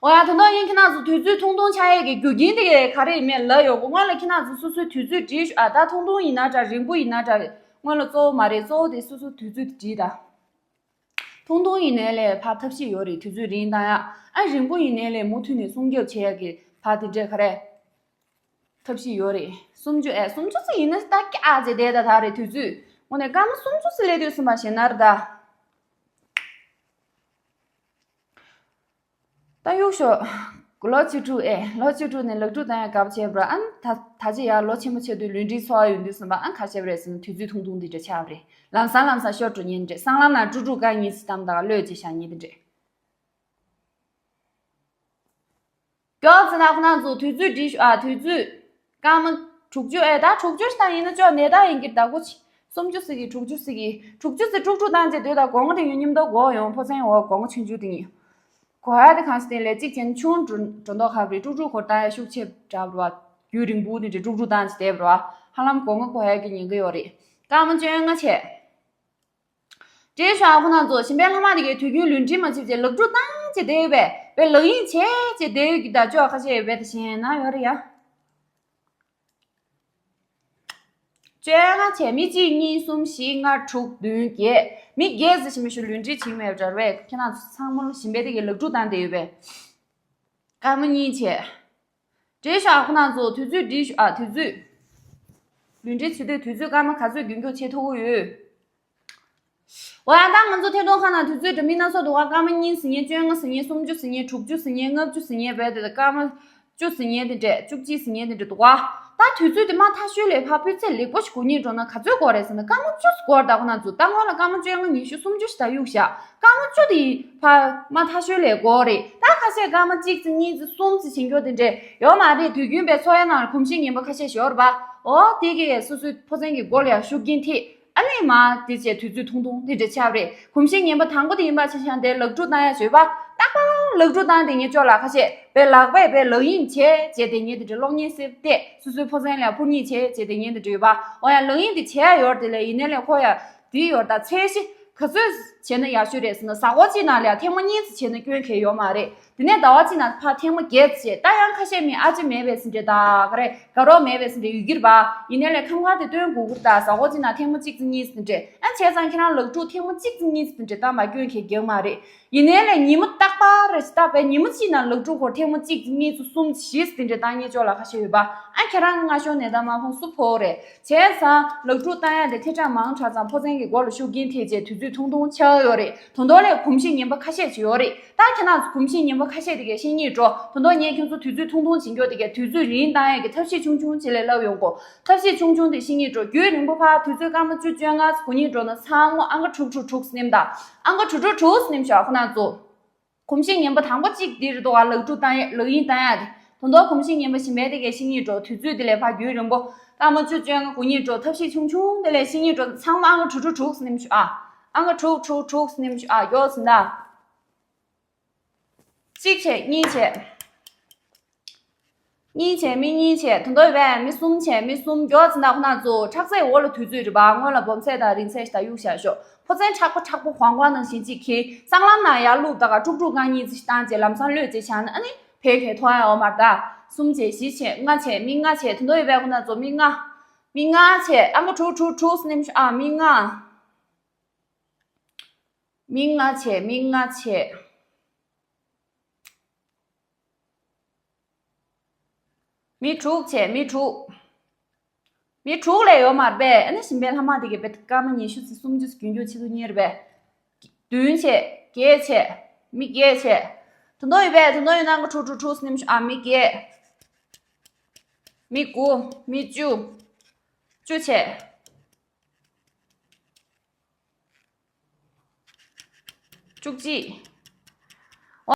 འོ་ཡ། དོན་དག་ཡིན་ཁྱེད་རང་ཚོ་དུས་ཚོད་ཐུང་ཐུང་ཆགས་ཡས་ཀྱི་རྒྱུ་རྐྱེན་དེ་ག་རེ་ཡིན་མེད་ལབ་ཡོང་གོ། སྔོན་ལ་ཁྱེད་རང་ཚོ་སོ་སོའི་དུས་ཚོད་བྲིས་ཤོག་ཨ། ད་ཐུང་ཐུང་ཡིན་ན་འདྲ། རིང་པོ་ཡིན་ན་འདྲ། སྔོན་ལ་གཙོ་བོ་མ་རེད། གཙོ་བོ་དེ་སོ་སོའི་དུས་ཚོད་དེ་བྲིས་ད། ཐུང་ཐུང་ཡིན་ནའི་ལས་ཕར་ཐབས་ཤེས་ཡོད་རེད། དུས་ཚོད་རིང་བཏང་ཡག་ཨ། རིང་པོ་ཡིན་ནའི་ལས་མུ་མཐུད་ནས་སྲུང་སྐྱོབ་བྱེད་ཡག་གི་ཕར་དེ་འདྲས་ག་རེ། ཐབས་ཤེས་ཡོད་རེད། སུམ་ཅུ་ཨེ། སུམ་ཅུ་ཙམ་ཡིན་ན་ད་སྐྱག་ཅེས་བསྡད་ད་ད་རེད། དུས་ཚོད་དངོས་གནས་སྐར་མ་སུམ་ཅུ་ཙམ་སླེབས་དུས་ཙམ་པ་ཞེ་ན་རེད་ད། ད་གཡུག་ཞོག་ལོ་བཅུ་དྲུག་ཨེ། ལོ་བཅུ་དྲུག་ནས་ལག་འཁྲུ་བཏང་ཡག་ག་བྱས་པ་ར། ཨ་ནི་ད་ད་ཅི་ཡར་ལོ་ཆེན་པོ་ཆགས་དུས་ལུས་འབྲེལ་འཚོ་བ་ཡོང་དུས་ཙམ་པ་ཨ་ནི་ག་བྱས་པ་རེད་ཟེར་ན་དུས་ཚོད་ཐུང་ཐུང་འདི་འདྲ་ཆགས་པ་རེད། ལམ་སང་ལམ་སང་ཤོར་འགྲོ་ཉེན་འདྲ། སྲང་ལམ་ནང་དཀྲུག་དཀྲུག་ག་ཉིན་ཅིག་བཏང་ད་ག་ལོས་ཅིག་བཞག་ཉེན་དེ་འདྲ། ཡོད་ཟེར་ན་ཁོ་ན་ཚོ་དུས་ཚོད་བྲིས་ཤོག་ཨ། དུས་ཚོད་སྐར་མ་དྲུག་ཅུ། ཨེ་ད་དྲུག་ཅུ་ཞིག་བཏང་ཡིན་ན་ཅོག་ནས་ད་ཡིན་གྱི་ད་གོ་ཆི། སུམ་ཅུ་ཟེར་གི་དྲུག་ཅུ་ཟེར་གི་དྲུག་ཅུ་ཟེར་དྲུག་དྲུག་བཏང་བྱས་སྡོད་ད་དགོངས་དེ་ཡོད་སྙིང་སྟོབས་གོ་ཡོང་ཕོ་ཚན་འོག་དགོངས་ཆུང་ཆུང་དེ་ཡིན། གོ་ཡ་དེ་གང་ཞིག་དེ་ལས་གཅིག་བྱས་ན་ཆུང་འགྲོ་འགྲོ་མདོག་ཁ་བ་རེད། དྲུག་དྲུག་གོ་བཏང་ཡ་ཤུགས་ཆེ་འདྲ་བ། རྒྱུན་རིང་པོ་དེ་འདྲ་དྲུག་དྲུག་བཏང་བྱས་བསྡད་པ་རེད་བ། ཧ་ལམ་དགོངས་གོ་ཡ་གི་ཉེན་ཁ་ཡོད་རེད། སྐར་མ་བཅོ་ལྔ་བྱས། བྲིས་ཤོག་ཨ། ཁོ་ན་ཚོ་གཞན་པའི་ལྷ་མ་དེ་གའི་དུས་རྒྱུན་ལུས་འབྲེལ་མ་བྱེད་ཅེས་ལག་འཁྲུག་བཏང་བྱས་བསྡད་ཡོད་པས། པའི་ལག་གཡེང་བྱས་བྱས་བསྡད་ཡོད་ཀྱི་ད་ཅོག་ཁ་ཤས་ཡོད་པས་ད་ཞེན་ན་ཡོད་རེད་ཡ། བཅོ་ལྔ་བྱས། མི་གཅིག་གཉིས་གསུམ་བཞི་ལྔ་དྲུག་བདུན་བརྒྱད། མི་བརྒྱད་ཟེར་ཞིག་མི་ཞུ་ལུས་འབྲེལ་བྱེད་མེད་པ་འདྲ་བས་ཁྱེད་རང་ཚོ་ཚང་མ་ལ་གཞན་པའི་དེ་གའི་ལག་འཁྲུག་བཏང་བསྡད་ཡོད་པས། སྐར་མ་གཉིས་བྱས། བྲིས་ཤོག་ཨ། ཁོ་ན་ཚོ་དུས་ཚོད་བྲིས་ཤོག་ཨ། དུས་ཚོད། ལུས་འབྲེལ་བྱེད་དུས་དུས་ཚོད་སྐར་མ་ག་ཚོད་རྒྱུན་འཁྱོངས་བྱེད་ཐུབ་ཀྱི་ཡོད། འོ་ཡང་ད་ང་ཚོ་ཐད་གཏོང་ཁང་ནང་དུས་ཚོད་འདྲ་མིན་སྣ་ཚོགས་འདུག་ག་སྐར་མ་གཉིས་ཟེར་མཁན། བཅོ་ལྔ་ཟེར་མཁན། སུམ་ཅུ་ཟེར་མཁན། དྲུག་ཅུ་ཟེར་མཁན། ལྔ་བཅུ་ཟེར་མཁན་བས་དེ་སྐར་མ་བཅུ་ཟེར་མཁན་དེ་འདྲས། བཅུ་གཅིག་ཟེར་མཁན་དེ་འདྲས་འདུག་ག་ད་དུས་ཚོད་དེ་མ་ཐག་ཤོས་ལས་ཕར་སྤུས་ཚད་ལེགས་པོ་ཞིག་དགོས་ཉེན་འགྲོ་ན་ག་ཚོད་འགོར་རེད་ཟེར་ན་སྐར་མ་བཅུ་འགོར། ད་ཁོ་ན་ཚོ་ད་སྔོན་ལ་སྐར་མ་བཅོ་ལྔ། ཉི་ཤུ། སུམ་ཅུ་ཞིག་ད་གཡུག་བཞག་སྐར་མ་བཅུ་དེ་ཕར་མ་ཐག་ཤོས་ལས་འགོར་རེད། ད་ཁ་ཤས་སྐར་མ་གཅིག་ཙམ་གཉིས་ཙམ་གསུམ་ཙམ་བྱེད་མཁན་དེ་འདྲས་ཡོད་མ་རེད། དུས་རྒྱུན་པའི་འཚོ་བའི་ནང་ལ་གོམས་གཤིས་ངན་པ་ཁ་ཤས་ཤིག་ཡོད་རེད་པ། འོ་དེ་གས་སོ་སོའི་ཕོ་མཚན་གྱི་མགོ་ལ་ཡང་ཤུགས་རྐྱེན་ཐེབས། ཨ་ནི་མ་དེ་བྱས་དུས་ཚོད་ཐུང་ཐུང་དེ་འདྲ་ཆགས་རེད། གོམས་གཤིས་ངན་པ་དང་པོ་དེ་ཡིན་པ་ཆ་བཞག་དེ་ལག་འཁྲུག་བཏང་ཡ་བྱོས་པ། རྟག་པར་ལག་འཁྲུག་བཏང་དེ་ངས་ཅོག་ལ་ཁ་ཤས་པའི་ལག་པས་པའི་ལག་གཡེང་བྱས་བྱས་དེ་ངས་དེ་འདྲ་གློག་བརྙན་བསྲེས་བལྟས། སོ་སོའི་ཕོ་མཚན་ལ་འཕུར་མཉེད་བྱས་བྱས་དེ་ངས་དེ་འདྲ་ཡོད་པ། འོ་ཡ་ལག་གཡེང་དེ་བྱས་ཡ་ཡོད་དེ་ལས་ཡིན་ནའི་ལས་ཁོ་ཡ་དེ་ཡོད་ད་ཚད་གཞི་ག་ཚོད་བྱས་ན་ཡག་ཤོས་རེད་ཟེར་ན་གཟའ་འཁོར་གཅིག་ནང་ལ་ཡ་ཐེངས་མ་གཉིས་ཙམ་བྱས་ན་སྐྱོན་གལ་ཡོད་མ་རེད། དེ་ནས་ཟླ་བ་གཅིག་ནང་ཕར་ཐེངས་མ་བརྒྱད་ཙམ་བྱས། ད་ཡང་ཁ་ཤས་མི་ཨ་ཅེ་མེད་པའི་ཟིན་བྲིས་ད་ག་རེ་དགའ་རོགས་མེད་པའི་ཟིན་བྲིས་ཡོད་ཀྱི་རེད་པ། ཡིན་ནའི་ལས་ཁམས་ཁ་དེ་སྟོན་དགོས་ཀྱི་རེད་ད། གཟའ་འཁོར་གཅིག་ནང་ཐེངས་མ་གཅིག་ཙམ་གཉིས་ཙམ་ཟིན་བྲིས་ཨ་བྱས་ཙང་ཁྱེད་རང་ལག་འཁྲུག་ཐེངས་མ་གཅིག་ཙམ་གཉིས་ཙམ་ཟིན་བྲིས་བཏང་བ་སྐྱོན་གལ་རྒྱག་མ་རེད། ཡིན་ནའི་ལས་ཉི་མ་རྟག་པར་རེ་ཞིག་བཏང་བས་ཉི་མ་གཅིག་ནང་ལག་འཁྲུག་སྐོར་ཐེངས་མ་གཅིག་གཉིས་གསུམ་བཞི་ཟིན་བྲིས་བཏང་མཁན་ཅོག་ལ་ཁ་ཤས་ཡོད་པ། ཨ་ཁྱེད་རང་སྔ་ཤོས་ནད་རྟགས་མ་ཕོག་སུ་ཕོག་རེད། བྱས་ཙང་ལག་འཁྲུག་བཏང་ཡ་དེ་ཐེ་ཕྲ་མང་དྲགས་ཙང་ཕོ་མཚན་གྱི་མགོ་ལ་ཤུགས་རྐྱེན་ཐེབས་བྱས་དུས་ཚོད་ཐུང་ཐུང་ཆགས་ཡོད་རེད། དོན་དག་ལས་གོམས་གཤིས་ངན་པ་ཁ་ཤས་ཅིག་ཡོད་རེད། ད་ཁྱེད་རང་ཚོ་གོམས་གཤིས་ངན་པ་ཁ་ཤས་དེ་གས་ཤེས་སྙིང་འདོད། དོན་དག་ངས་ཁྱེད་ཚོ་དུས་ཚོད་ཐུང་ཐུང་བྱེད་མཁན་དེ་གས་དུས་ཚོད་རིང་བཏང་ཡས་ཀྱི་ཐབས་ཤེས་ཆུང་ཆུང་ཅིག་ལས་ལབ་ཡོང་གོ། ཐབས་ཤེས་ཆུང་ཆུང་དེ་ཤེས་སྙིང་འདོད། རྒྱུན་རིང་པོ་ཕར་དུས་ཚོད་སྐར་མ་བཅུ་བཅོ་ལྔ་གོ་སྙིང་འདོད་ན་ཚང་མ་ཨང་ཀི་དྲུག་དྲུག་དྲུག་ཟིན་ནེམ་ད། ཨང་ཀི་དྲུག་དྲུག་དྲུག་ཟིན་ནེམ་ཤོག་ཁོ་ན་ཚོ། གོམས་གཤིས་ངན་པ་དང་པོ་གཅིག་འདི་རེད་འདུག་ག་ལག་འཁྲུག་བཏང་ཡས། ལག་གཡེང་བཏང་ཡས་དེ། དོན་དག་གོམས་གཤིས་ངན་པ་གཞན་པའི་དེ་གས་ཤེས་སྙིང་འདོད། དུས་ཚོད་དེ་ལས་ཕར་རྒྱུན་རིང་པོ་སྐར་མ་བཅུ་བཅོ་ལྔ་གོ་སྙིང་འདོད། ཐབས་ཤེས་ཆུང་ཆུང་དེ་ལས་ཤེས་སྙིང་འདོད། ཚང་མ་ཨང་ཀི་དྲུག་དྲུག་དྲུག་ཟིན་ནེམ་ཤོག་ཨ། ཨང་ཀི་དྲུག་དྲུག་དྲུག་ཟིན་ནེམ་ཤོག་ཨ། མགྱོགས་ཟིན་ད། གཅིག་བྱས། གཉིས་བྱས། གཉིས་བྱས། མི་གཉིས་བྱས། དོན་དག་ཡོད་པས་མི་གསུམ་བྱས། མི་གསུམ། མགྱོགས་ཟིན་ད་ཁོ་ན་ཚོ། ཁྲག་ཚད་འོག་ལ་དུས་ཚོད་རེད་པ། སྔོན་ལ་སྦོམ་ཚད་དང་རིང་ཚད་ཞིག་ད་གཡུག་བཞག་ཤོག་ཕོ་མཚན་མཁྲེགས་པོ་མཁྲེགས་པོ་གོང་གོང་ནང་བཞིན་གཅིག་གིས་སྲང་ལམ་ནང་ཡར་བླུགས་ད་ག་དཀྲུག་དཀྲུག་རྐང་གཉིས་ཙམ་ཞིག་བཏང་རྗེས་ལམ་སང་གློད་རྗེས་བཞག་ན་ཨ་ནི་ཕལ་སྐད་མཐོང་ཡ་ཡོད་མ་རེད་ད། གསུམ་བྱས། བཞི་བྱས། ལྔ་བྱས། མི་ལྔ་བྱས། དོན་དག་ཡོད་པས་ཁོ་ན་ཚོ། མི་ལྔ། མི་ལྔ་བྱས། ཨང་ཀི་དྲུག་དྲུག་དྲུག་ཟིན་ནེམ་ཤོག་ཨ། མི་ལྔ། མི་ལྔ་བྱས། མི་ལྔ་བྱས། མི་དྲུག་བྱས། མི་དྲུག་མི་དྲུག་ལས་ཡོད་མ་རེད་པས། ཨ་ནི་གཞན་པའི་ལྷ་མ་དེ་གས་པས་སྐར་མ་ཉི་ཤུ་ཙམ་སུམ་ཅུ་ཙམ་རྒྱུན་འཁྱོངས་བྱེད་ཐུབ་ངེས་རེད་པས། བདུན་བྱས། བརྒྱད་བྱས། མི་བརྒྱད་བྱས། དོན་དག་ཡོད་པས། དོན་དག་ཡོད་ན་ཨང་ཀི་དྲུག་དྲུག་དྲུག་ཟིན་ནེམ་ཤོག་ཨ། མི་བརྒྱད། མི་དགུ། མི་བཅུ། བཅུ་བྱས། བཅུ་གཅིག